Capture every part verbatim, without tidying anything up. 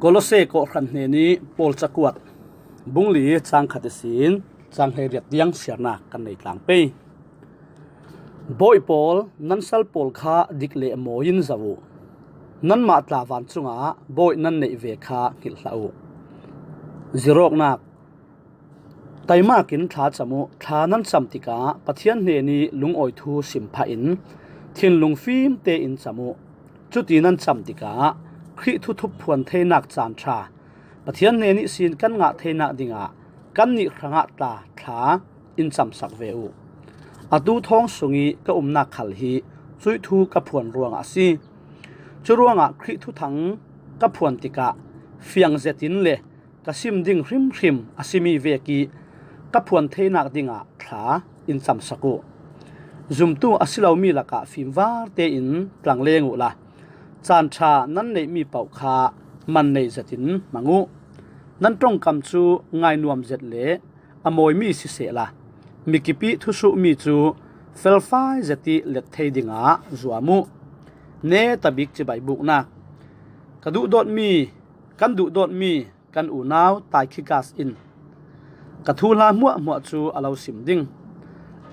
Kolose kawhhran hnenih Paul cakuat bung li cang khat ihsin cang hleiriat tiang siarnak kan nei tlang pei. Bawi pawl, nan sal pawl kha dik le mawi in zoh uh. Nanmah tla vancungah bawi nan neih ve kha hngilh hlah uh. Zirawknak. Taimakin thla cam uh. Thla nan cam tikah Pathian hnenih lungawi thu sim phah in thinlung fim tein cam uh. Cuti nan cam tikah Khrih thu thup phuan theinak caan ṭha Pathian hnen ihsin kan ngah theinak dingah kannih hrangah tla thla in camsak ve uh. Atu thawng sungih ka umnak khal hi cuih thu ka phuan ruangah a si. Curuangah Khrih thuthang ka phuan tikah fiang zetin le ka sim ding hrimhrim a simi vekih ka phuan theinak dingah thla in camsak uh. Zumtu a si lomi lakah fimvar tein tlangleng uhla, caan ṭha nan neihmi paoh kha man nei zetin hmang uh. Nan ṭongkam cu ngainuam zet le a mawimi sisehla, mikipih thusuhmi cu felfai zetih let thei dingah zuam uh. Netabik cibai buknak. Ka duhdawtmi, kan duhdawtmi kan unau Taikhikas in ka thuhla hmuahhmuah cu a lo sim ding.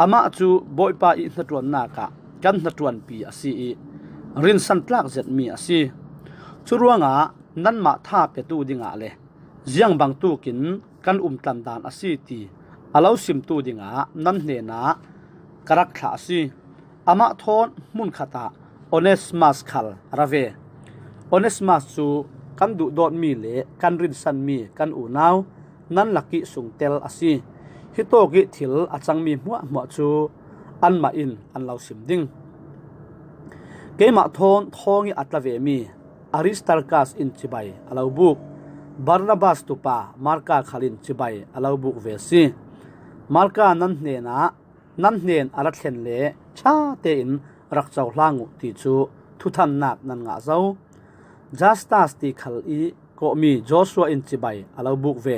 Amah cu Bawipa ih hnaṭuannak ah kan hnaṭuanpi a si ih rinsan tlak zetmi a si. Curuangah nanmah tha petu dingah le ziang bangtukin kan umtlandan a si ti a lo simtu dingah nan hnenah ka rak thlah a si. Amah thawn hmun khatah Onesimas khal a ra ve. Onesimas cu kan duhdawtmi le kan rinsanmi kan unau nan lakih sungtel a si. Hitawkih thil a cangmi hmuahhmuah cu anmah in an lo sim ding. Keimah thawn thawngih a tla vemi Aristarkas in cibai a lo buk. Barnabas tupa Marka khal in cibai a lo buk ve si. Marka nan hnenah nan hnen a ra thlen le ṭha tein rak cohlang uh ti cu thuthannak nan ngah zo. Justas ti khal ih kawhmi Joshua in cibai a lo buk ve.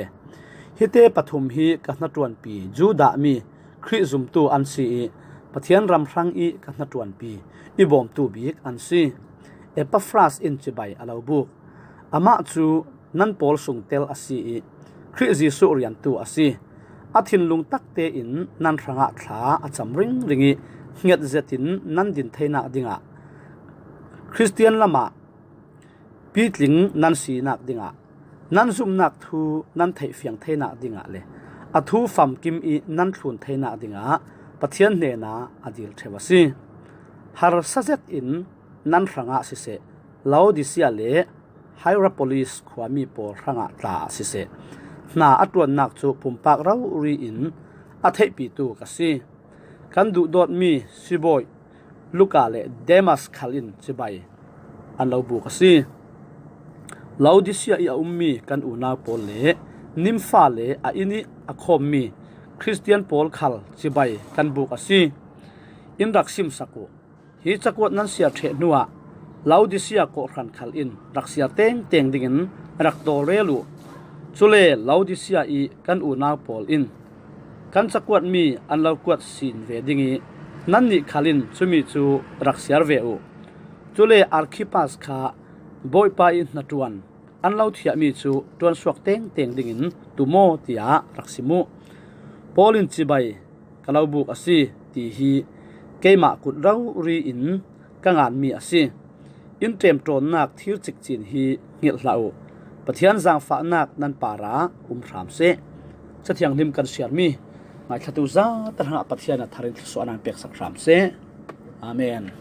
Hite pathum hi ka hnaṭuanpi Judah mi Khrih zumtu an si ih Pathian ram hrang ih ka hnaṭuanpi i bawmtu bik an si. Epafras in cibai a lo buk. Amah cu nan pawl sungtel a si ih Khrih Jesuh riantu a si. A thinlung takte in nan hrangah thla a cam ringring ih hnget zetin nan din theinak dingah Khristian lamah pitling nan sinak dingah, nan zumnak thu nan theihfiang theinak dingah le a thu famkim ih nan thlun theinak dingah Pathian hnenah a dil ṭheu a si. Harsa zetin nan hrangah siseh, Laodicea le Hierapolis khuami pawl hrangah tla siseh, hna a ṭuannak cu pumpak rori in a theihpitu ka si. Kan duhdawtmi sibawi Luka le Demas khal in cibai an lo buk a si. Laodicea ih a ummi kan unau pawl le Nimfa le a inn ih a khawmmi Khristian pawl khal cibai kan buk a si. In rak simsak uh. Hi cakuat nan siar ṭheh hnuah Laodicea kawhhran khal in rak siar tengteng dingin rak tawlrel uh. Cule Laodicea ih kan unau pawl in kan cakuatmi an lo kuat sin ve ding ih nannih khal in cumi cu rak siar ve uh. Cule Arkhipas kha Bawipa ih hnaṭuan an lo thiahmi cu ṭuansuak tengteng dingin tum aw, tiah rak sim uh. Paul in cibai ka lo buk a si, ti hi keimah kut rori in ka nganmi a si. In ṭemṭawnnak thir cikcin hi hngilh hlah uh. Pathian zaangfahnak nan parah um hram seh. Cathianghlim kan siarmi ngaithlatu zate hrangah Pathian a thar in thluasuahnak peksak hram seh. Amen.